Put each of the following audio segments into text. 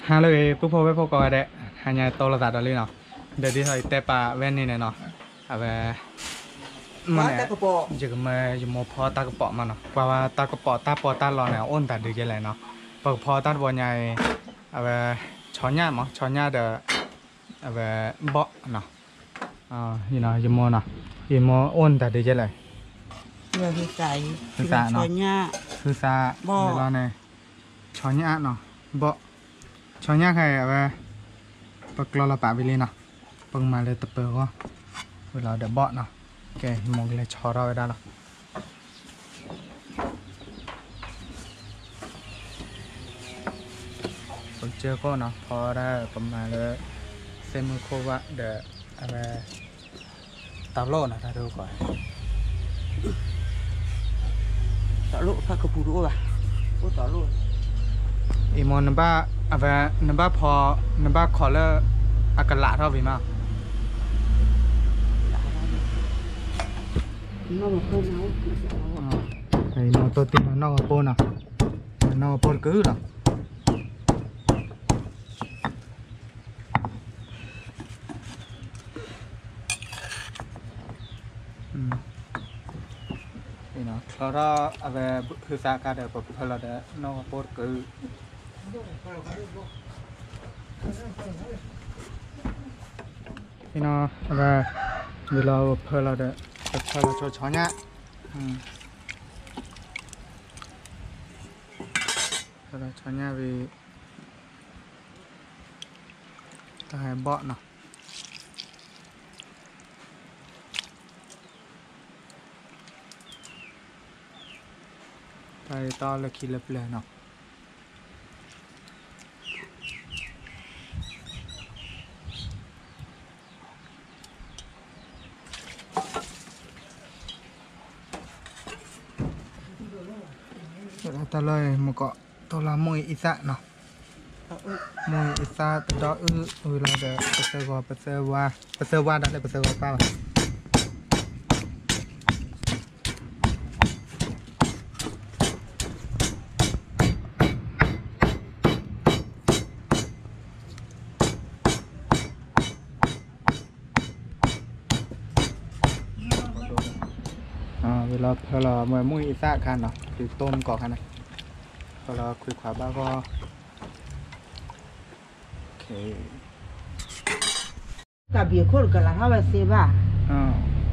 ဟါလၢအဂ့ၤ ပုၢ်ဖိဝဲၢ်ဖိကိးဂၤဒဲး, ဟါညါတီလိာ်သးဒီးလံနီၤ, ဒီးဒ်သိးယတဲပာ်ဝဲန့ၣ်န့ၣ်နီၤ, အဝဲ မ့ၢ်န့ၣ် ယကမၢယမိၢ်ဖီတၢ်ကပီၤမးနီၤ, ကွၢ်ဝဲတၢ်ကပီၤတၢ်ပီးတၢ်လီန့ၣ် အိၣ်နတၢ်ဒုးကဲလဲၣ်နီၤ, ပကဖီတၢ်တဘီညါအံၤ, အဝဲ ဆီညၣ်မး ဆီညၣ်ဒီး အဝဲဘီၣ်နီၤ, ယမိၢ်နီၤ, ယမိၢ်အိၣ်နတၢ်ဒုးကဲလဲၣ်, ဟုသးနီၤ, ဟုသး လီၤန့ၣ် ဆီညၣ်နီၤ, ဘီၣ်, ဆီညၣ်ခဲအံၤအဝဲ ပကျီလီၤပာ်ဝံၤလံနီၤ, ပကမၤလၢတပၢၤဂီၢ်, ဝံၤလီၤဒီးဘီၣ်နီၤ, ကဲ ယမိၢ်ကလဲၤဆီထီၣ်ဝဲဒၣ်လီၤ. ပကစၢၢ်ခိၣ်နီၤ ဖီဒၣ် ပမၤလၢ သ့ၣ်မုၢ်ခိၣ်ဘၣ်ဒီး အဝဲ တၢ်လိၣ်နီၤ တၢ်ဒိကီး တၢ်လိၣ်ဖးကပူၤတအိၣ်ဘၣ်, အိၣ်တၢ်လိၣ်, အံၤမ့ၢ်နဘၣ် အဝဲ နဘၣ်ဖီ နဘၣ်ခိးလၢ အကလးထီၣ်ဝံၤမး အံၤမ့ၢ်တိၢ်တံၢ်မး နီၢ်ကပိၢ်နီၤ, နီၢ်ကပိၢ်တကုာ်လီၤ. ချီထီၣ်အဝဲ ဟုသၣ်အခါဒီး ပဖၢလီၤဒီး နီၢ်ကပိၢ်တကုာ်, အဝဲ ဝံၤလီၤပဖၢလီၤဒီး ပဖၢလီၤဆီဆီညၣ်, ဖၢလီၤဆီညၣ်ဝံၤ တၢ်ဟဲဘီၣ်နီၤ, တၢ်အံၤတီလၢခံလၢပျၢၤနီၤ. တၢ်လၢမ့ၢ်ကီး တိၢ်လီၤမိၢ်အံၤအံသၣ်နီၤ, မိၢ်အံၤအံသၣ်တဒီအုၣ်ဝံၤလီၤဒီး ပသၢဂီၤ ပသၢဝါ ပသၢဝါဒၣ်လဲာ်ပသၢဂီၤပၢ်ဘၣ်. ဝံၤလီၤဖၢလီၤမ့ၢ်မုၢ်အံသၣ်အခါနီၤ တုၤတိၢ်မ့ၢ်ကီးခါန့ၣ်, ဖၢလီၤခွံခွါဘၣ်ဂီၢ်, ကးဘံးအခိၣ်ကလးထီၣ်ဝဲသ့ဘၣ်,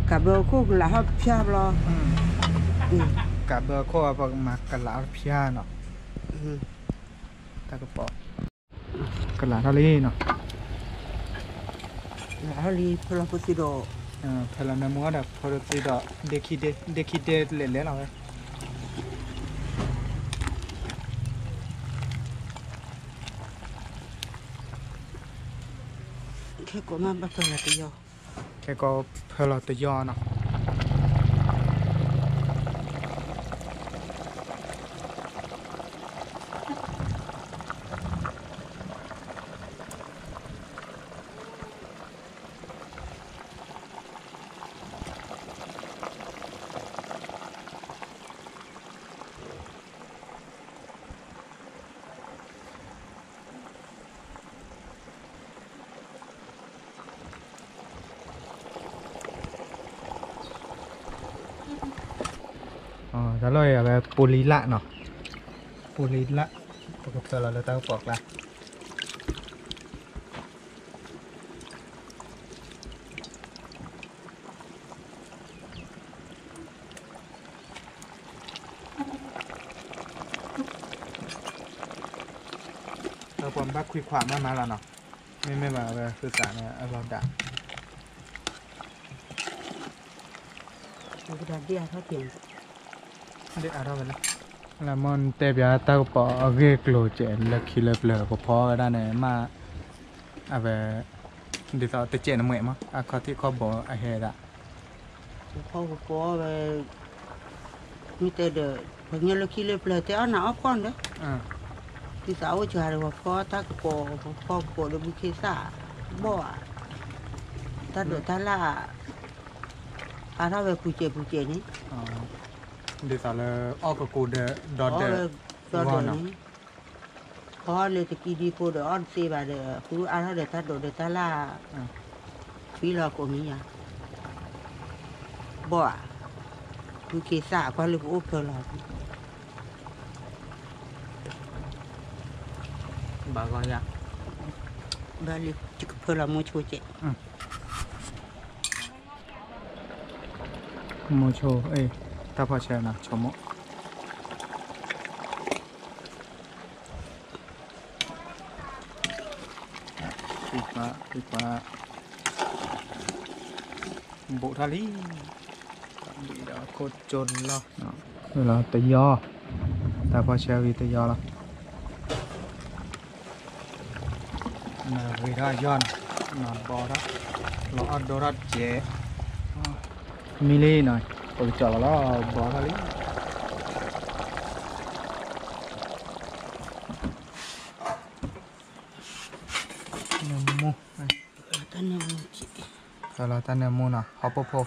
ကးဘံးအခိၣ်ကလးထီၣ်ဖျါဘျီ, ကးဘံးအခိၣ်ပကမၤကလးထီၣ်ဖျါနီၤ, တၢ်ကပီၤ ကလးထီၣ်လံနီၤ, ကလးထီၣ်လံ ဖၢလီၤဖိသံဒီး, ဖၢလီၤနၢမူဒီး ဖိသံဒီး ဒ့ခံဒ့ ဒ့ခံဒ့လဲၤလဲၤလီၤဝဲ, ခဲကိးမးဘၣ်ဖၢလီၤတယီၤ, ခဲကိးဖၢလီၤတယီၤနီၤ. တၢ်လီၢ်အံၤအဝဲ ပူလံလၣ်နီၤ, ပူလံလၣ်, ပကဖၢလီၤလၢတၢ်ကပီၤကျါ ပှၤဘၣ်ခွံခွါမးမးလီၤနီၤ, မ့မ့ၢ်ဘၣ်ဝဲဃုသးန့ၣ် အလီၤဒၣ်, ဒ်အါထီၣ်ဝဲလၢ, လၢမ့ၢ်နတဲပၠးတၢ်ကပီၤအဂ့ၢ်အကျိၤကဲး လၢခံလၢပျၢၤ ပဖီဝဲဒၣ်န့ၣ် မ့ၢ် အဝဲ ဒ်သိးတကဲးနမှဲးမး အခီၣ်ထံးခီၣ်ဘိအဟဲဒၣ် ပဖီကကိးဝဲ မ့ၢ်တဲဒီး ပှၤကညီလၢခံလၢပျၢၤတဲအီၣ်နၤအီၣ်ဖီၣ်န့ၣ်ဒီး ဒ်သိးအိၣ်စှၤဒီး ပဖီတၢ်ကကိး ပဖီကကိးဒီးဘုခ့သၣ် ဘီၣ်ဧါ တၢ်ဒိးတၢ်လၣ် အါထီၣ်ဝဲပူၤစဲးပူၤစဲးန့ၣ် ဒ်သိးလၢအီၣ်ကကိးဒီး ဒီဒီး ဒီဒီးန့ၣ် အီၣ်လၢတကံဒံဖိဒီးအီၣ်တသ့ဘၣ်ဒီး ဃုအါထီၣ်ဒီးတၢ်ဒိးဒီးတၢ်လၢ်, ထွံလီၤကိးမံၤယၤ, ဘီၣ်ဧါ, ဃုခ့သၣ်အကွၢ်လၢကအိၣ်ဖၢလီၤ, ဘၣ်ဂီၤယၤ, ဘၣ်လၢယကဖၢလီၤမိၢ်ဆိကဲး မိၢ်ဆိ, တၢ်ဖီၣ်ဆဲနီၤ ဆိမိၣ်, ကွၢ်, ကွၢ်, ဘူးထီၣ်လံ, ဒီးခိၣ်ကၠိလီၤ, လီၤတယီ, တၢ်ဖီၣ်ဆဲဝံၤတယီလီၤ. နဂ့ၤထီၣ်ယီၢ်နီၤ, နဘီထီၣ်, လီၤအီၣ်ဒိထီၣ်တကဲး, မံလံနီၤ, ပကကၠီၣ်လီၤလီၤ ဘီထီၣ်လံ. နမူ, တၢ်နမူနီၤ, ဟီၣ်ပိၣ်ဖိ,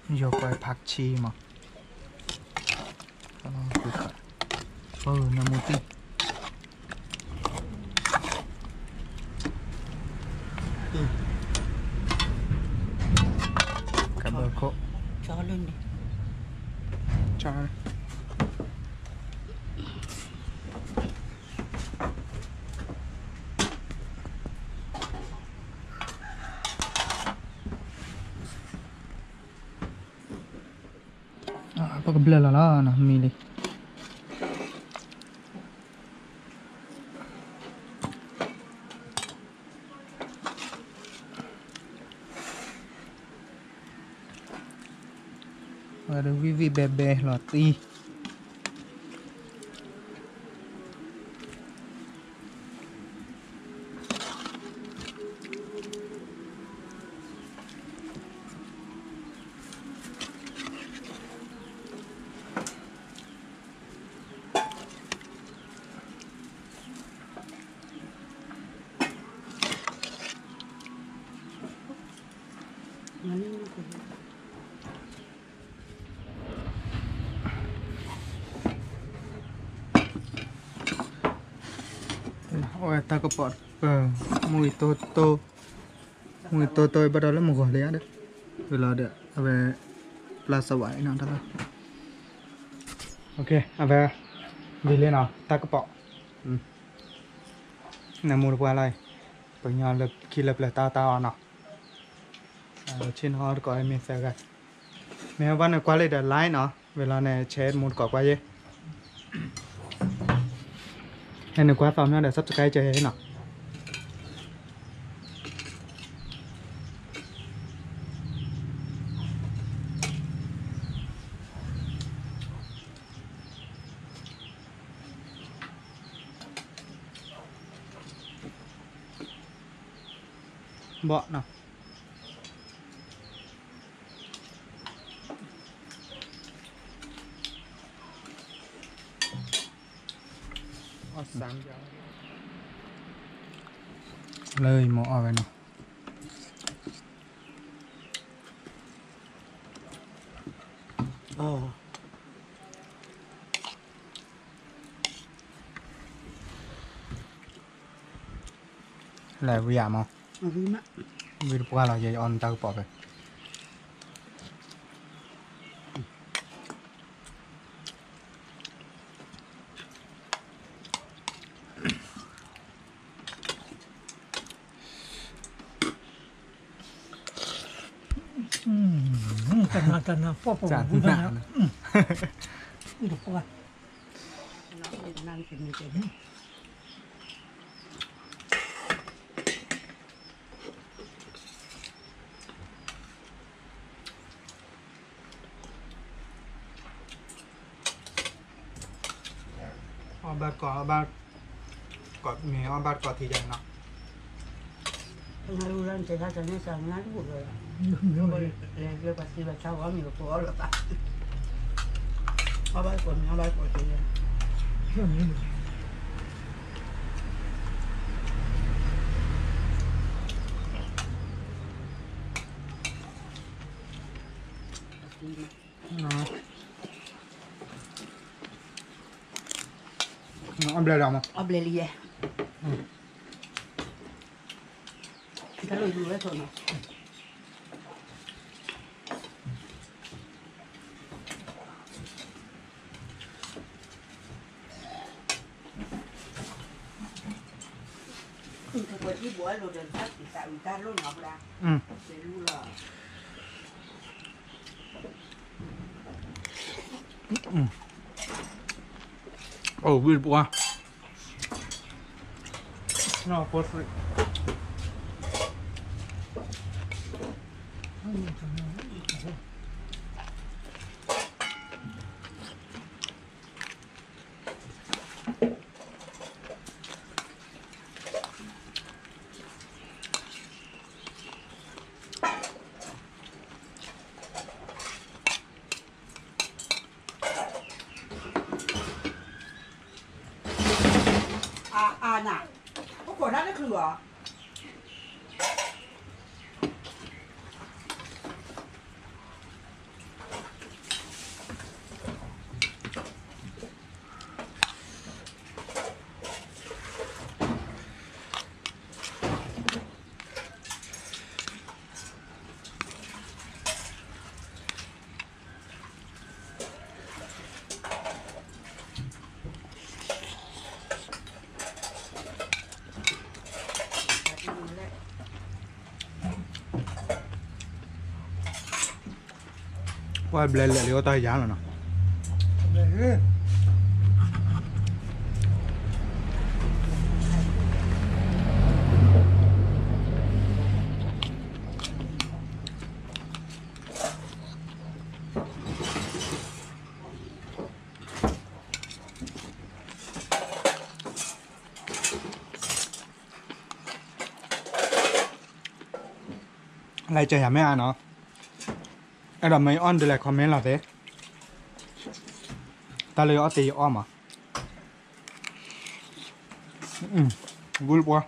ယိၤကွဲးဖးဆံမး, နမူတံၢ် ကဘၢခိၣ်, ကၠီလၢန့ၣ်, ကၠီ ပကဘျၢလီၤလီၤနီၤ မံလံ. ဝဲဒၣ်ဝံၣ်ဝံၣ်ဘဲဘဲလီၤတံၢ်. အဝဲတၢ်ကပီၤ, မုၢ်အံၤတိတိ, မုၢ်အံၤတိတိဘၣ်ဒီးလၢမုၢ်ဂီၤလံဧါဒီး, ဝံၤလီၤဒီး အဝဲ ပျၢ်စဝးအံၤနီၤ, အဝဲ ဝံၤလံနီၤ တၢ်ကပီၤ, နမူတပှၢ်လီၤအံၤ, ပကညီလၢခံလၢပျၢၤတၢ်တၢ်အီၤနီၤ, ဆ့ၣ်နီၤအီၣ်တကိးမ့ၢ်သၢဂၤ, မ့ၢ်ဘၣ်နကွၢ်လံဒီး like နီၤ, ဝံၤလီၤန့ၣ် share မူတကိးကွၢ်ယဲၢ် ဟဲနကွၢ်သီမ့ၢ်ဒီး subscribe ကဲနီၤ. ဘီၣ်နီၤ. လၢယမိၢ်အီၣ်ဝဲနီၤ. လဲၤဝံၤဧါမး, ဝံၤတပှၢ်လီၤ ယအီၣ်နတၢ်ကပီၤဖဲ တနၤတနၤ ပှၢ်ပှၢ်ဝံၤဘၣ်နၤ, ဝံၤတပှၢ် အီၣ်ဘၣ်ကိး အီၣ်ဘၣ်ကိး မ့ၢ်အီၣ်ဘၣ်ကိးထံယၤနီၤ. အီၣ်ဘျဲၣ်ဒီးမး, အီၣ်ဘျဲၣ်လံယဲ, တၢ်လိၣ်လူၤဝဲဆိနီၤ. အိၣ်ဝံၣ်ပှၤ အါအါနၤ, အိၣ်ခိးတၢ်တချုးဘၣ်. ပှၤဘျဲၣ်လဲၣ်လံအီၣ်တၢ်ယါလီၤနီၤ. လဲၤကၢၤယၤမ့ၢ်အါနီၤ, အဲၣ်ဒိးမ့ၢ်ယအီၣ်ဒုးလဲၤ comment လီၤသ့, တၢ်လၢယအီၣ်သ့ယအီၣ်မး, ဂုၢ်ပှၤ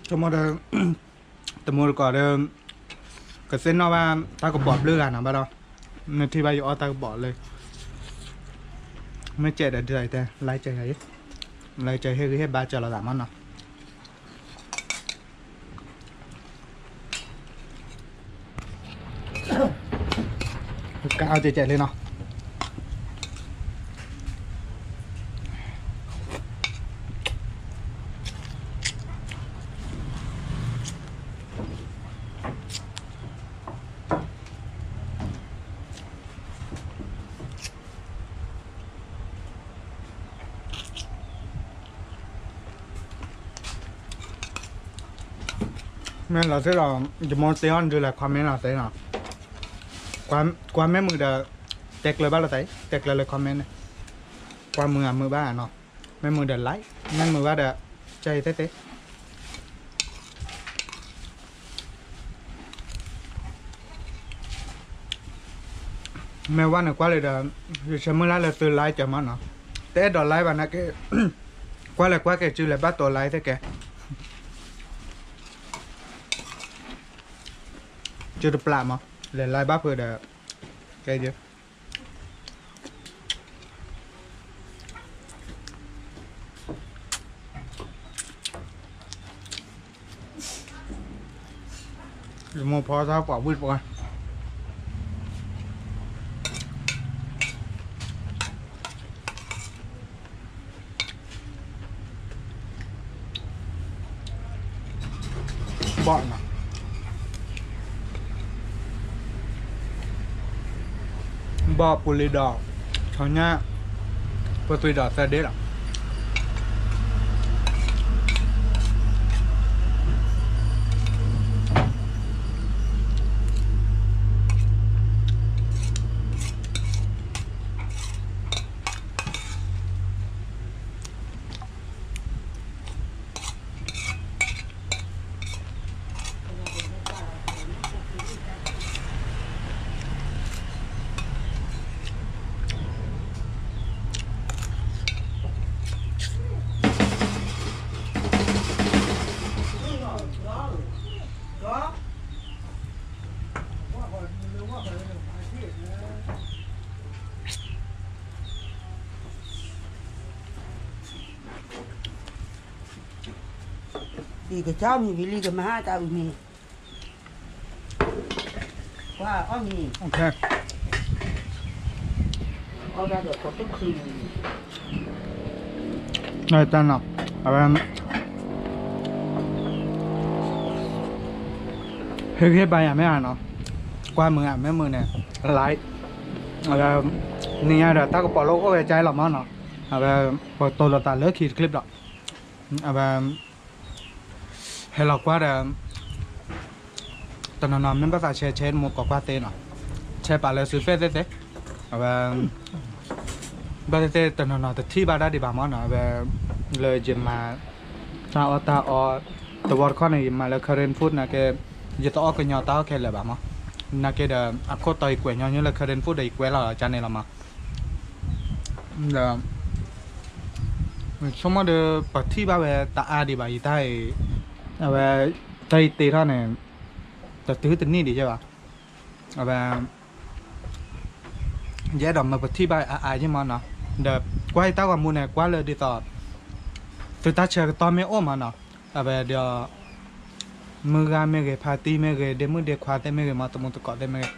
ဆိကမိၣ်ဒီး တမူတကိးဒီး ကသ့ၣ်နီၣ်ဘၣ်တၢ်ကပီၤဘျုးဂၤနီၤဘၣ်ဒီး နထံၣ်ဘၣ်ယအီၣ်တၢ်ကပီၤလၢ မ့ၢ်ကဲးဒီးဒ်လဲၣ်တဲ like ကဲးယၤအံၤ like ကဲးဟ့ၣ်ဂံၢ်ဟ့ၣ်ဘါစၢၤလိာ်သးမးနီၤ. ကအီၣ်ကဲးကဲးလံနီၤ. မ့ၢ်လီၤသ့ၣ်ဒီး ယမိၢ်တ့အီၣ်ဒုးလဲၤ comment လီၤသ့ၣ်နီၤ. ကွၢ်မ့ၢ်မုာ်ဒီး တဲကျၢၤဘၣ်လိာ်သးအံၤ တဲကျၢၤလၢ comment န့ၣ် ကွၢ်မုာ်အမုာ်ဘၣ်နီၤ. မ့ၢ်မုာ်ဒီး like မ့ၢ်မုာ်ဘၣ်ဒီး ကၢ်အံၤသ့ၣ်သ့ၣ် မ့ၢ်ဝဲန့ၣ်ကွၢ်လံဒီး ယဆၢမုၢ်လၢ်လၢသု like ကၢၤမးနီၤ. တအဲၣ်ဒိး like ဘၣ်နာ်က့ ကွၢ်လဲၤကွၢ်က့ၤစုလဲၤဘၣ်တိၤ like သ့ၣ်ကဲ စုတပျးမး လဲၤ like ဘၣ်ဖုးဒီး ကဲယ like ယမိၢ်ဖီသၣ်ပှၤဝံၣ်တပှၢ် ဘီၣ်နီၤ, ဘီၣ်ပူၤလံဒီး ဆီညၣ် ပသွံၣ်ဒီးသၢဒ့လီၤ. ယကစၢ်မံၤဝံၤလံ ကမၤဟါတၢ်အုၣ်မံၤ, ကွၢ်အီၣ်မံၤ, အီၣ်တၢ်ဒီးကီတခုၣ်, တၢ်နီၤ, အဝဲ ဟ့ၣ်ဂံၢ်ဘါယၤမ့ၢ်ဧါနီၤ, ကွၢ်မုာ်ဧါ မ့ၢ်မုာ်န့ၣ် like, အဝဲ နံၤညါဒီးတၢ်ကပီၤလၢအိၣ်ဝဲကၢလီၤမးနီၤ, အဝဲ ပတိၢ်လိာ်သးလၢခံတချ့ဘျီ, အဝဲ ဟဲလီၤကွၢ်ဒီး တနီၤနီၤမ့ၢ်ဘၣ်သး share share တမူကိးကွၢ်သ့နီၤ, share ပာ်လၢစု Facebook သ့သ့, အဝဲ ဘၣ်သ့ၣ်သ့ၣ်တနီၤနီၤတထံၣ်ဘၣ်ဒၣ်ဒံးဘၣ်မးနီၤ, အဝဲ လၢယမၤ တၢ်အီၣ်တၢ်အီ တဝီတခီန့ၣ် ယမၤလၢ Korean food နာ်က့ ယတအီၣ်ကညီတၢ်အီၣ်ခဲလၢာ်ဘၣ်မး, နာ်က့ဒီး အခိၣ်တီယကွဲးညီနုၢ်လၢ Korean food ဒီးယကွဲးလီၤကန့ၣ်လီၤမး, ဒီး ဆိကမိၣ်ဒီး ပထံၣ်ဘၣ်ဝဲတအါဒံးဘၣ် ယတၢ်အံၤ, အဝဲ တၢ်အံၤတ့ထီၣ်န့ၣ် တတုၤတနံၣ်ဒံးယဲဘၣ်, အဝဲ ယအဲၣ်ဒိးမၢပထံၣ်ဘၣ်အါအါယဲမးနီၤ, ဒီးကွၢ်ယတၢ်ဂီၤမူန့ၣ် ကွၢ်လၢဒ်သိး သုတၢ်ဆၢကတီၢ်မ့ၢ်အိၣ်မးနီၤ, အဝဲဒီး မုၢ်ဂၤမ့ၢ်ဂ့ၤ ဖါတံၢ်မ့ၢ်ဂ့ၤ ဒ့မုၣ်ဒ့ခွါသ့ၣ်မ့ၢ်ဂ့ၤမး တမူတကိးသ့ၣ်မ့ၢ်ဂ့ၤ,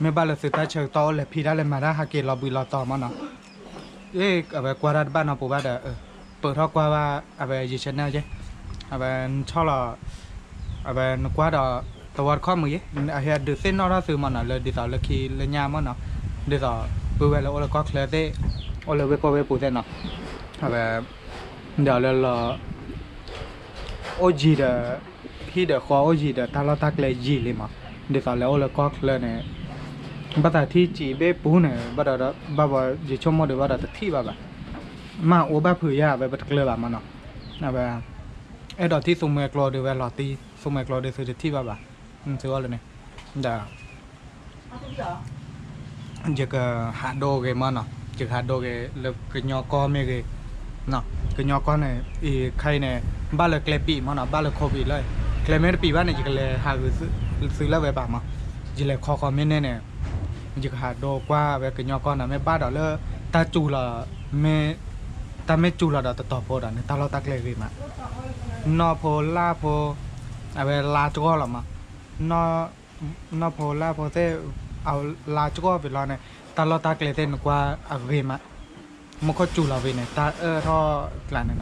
မ့ၢ်ဘၣ်လၢသုတၢ်ဆၢကတီၢ်အိၣ်လဲၤဖံးတၢ်လဲၤမၤတၢ်ဟးက့ၤလီၤဘှံးလီၤတီၤမးနီၤ, အဝဲကွၢ်တၢ်တဘၣ်နီတပူၤဘၣ်ဒီး ပၢၢ်ထီၣ်ကွၢ်ဘၣ် အဝဲယ channel ယဲ, အဝဲနထီၣ်လီၤ, အဝဲနကွၢ်ဒီး သဝီတခီမုၢ်ယဲ, အဟဲဒုးသ့ၣ်နီၣ်ထီၣ်သုမးနီၤ လၢဒ်သိးလၢခံလၢညါမးနီၤ, ဒ်သိး ပုၢ်ဝဲၢ်လၢအိၣ်လၢကီၢ်ချၢသ့ၣ်, အိၣ်လၢဝ့ၢ်ကိၢ်ဝ့ၢ်ပူၤသ့ၣ်နီၤ, အဝဲ ဒီးလၢလီၤ အိၣ်ယံၤဒီး ဟံၣ်ဒီးဃီအိၣ်ယံၤဒီး တၢ်လီၢ်တၢ်ကျဲယံာ်လံမး, ဒ်သိးလၢအိၣ်လၢကီၢ်ချၢန့ၣ် ဘၣ်သးထံၣ်စံးဘ့ၣ်ပူၤန့ၣ် ဘၣ်ဒီး ဘၣ်ဘီယဆိကမိၣ်ဒီးဘၣ်ဒီးတထံၣ်ဘၣ်ဘၣ်, မ့ၢ်အိၣ်ဘၣ်ဖုးယါ အဝဲပတကျၢၤဘၣ်မးနီၤ, အဝဲ အဲၣ်ဒိးထံၣ်သူမှဲကျိဒီးဝဲလီၤတံၢ် သူမှဲကျိဒီးသုတထံၣ်ဘၣ်ဘၣ်, သုအီၣ်လၢန့ၣ်, ဒီး ယကဟးဒိဂ့ၤမးနီၤ, ယကဟးဒိဂ့ၤလၢကညီကီၢ်မ့ၢ်ဂ့ၤ, ကညီကီၢ်န့ၣ် အံၤခါအံၤန့ၣ် ဘၣ်လၢကျဲပံာ်မးနီၤ, ဘၣ်လၢ COVID လီၤ, ကျဲမ့ၢ်တပံာ်ဘၣ်န့ၣ် ယကလဲၤဟးဂုာ်သုလၢဝဲဘၣ်မး, ယလဲၤခီဃီမ့ၢ်န့ၢ်န့ၣ် ယကဟးဒိကွၢ်ဝဲကညီကီၢ်နီၤ, မ့ၢ်ဘၣ်ဒီးလၢတၢ်စူၤလီၤ မ့ၢ် တၢ်မ့ၢ်စူၤလီၤဒီးတတီၤဖိဒီးန့ၣ် တၢ်လီၢ်တၢ်ကျဲဂ့ၤမး, နီၢ်ဖိလၢ်ဖိ အဝဲလါကီၢ်လီၤမး, နီၢ်ဖိလၢ်ဖိသ့ၣ် အလါကီၢ်ပ့ၤလီၤန့ၣ် တၢ်လီၢ်တၢ်ကျဲသ့ၣ်နကွၢ်အဂ့ၤမး, မူခိၣ်စူၤလီၤဝံၤန့ၣ် တၢ်အၢၣ်ထီၣ်ကျါန့ၣ်နီၤ,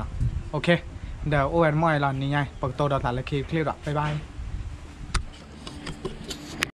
ဒီးအိၣ်ဝဲတမီၢ်အံၤလီၤ, နံၤညါအံၤ ပကတိၤဒီးသးလၢခံတချ့ဒီး bye bye.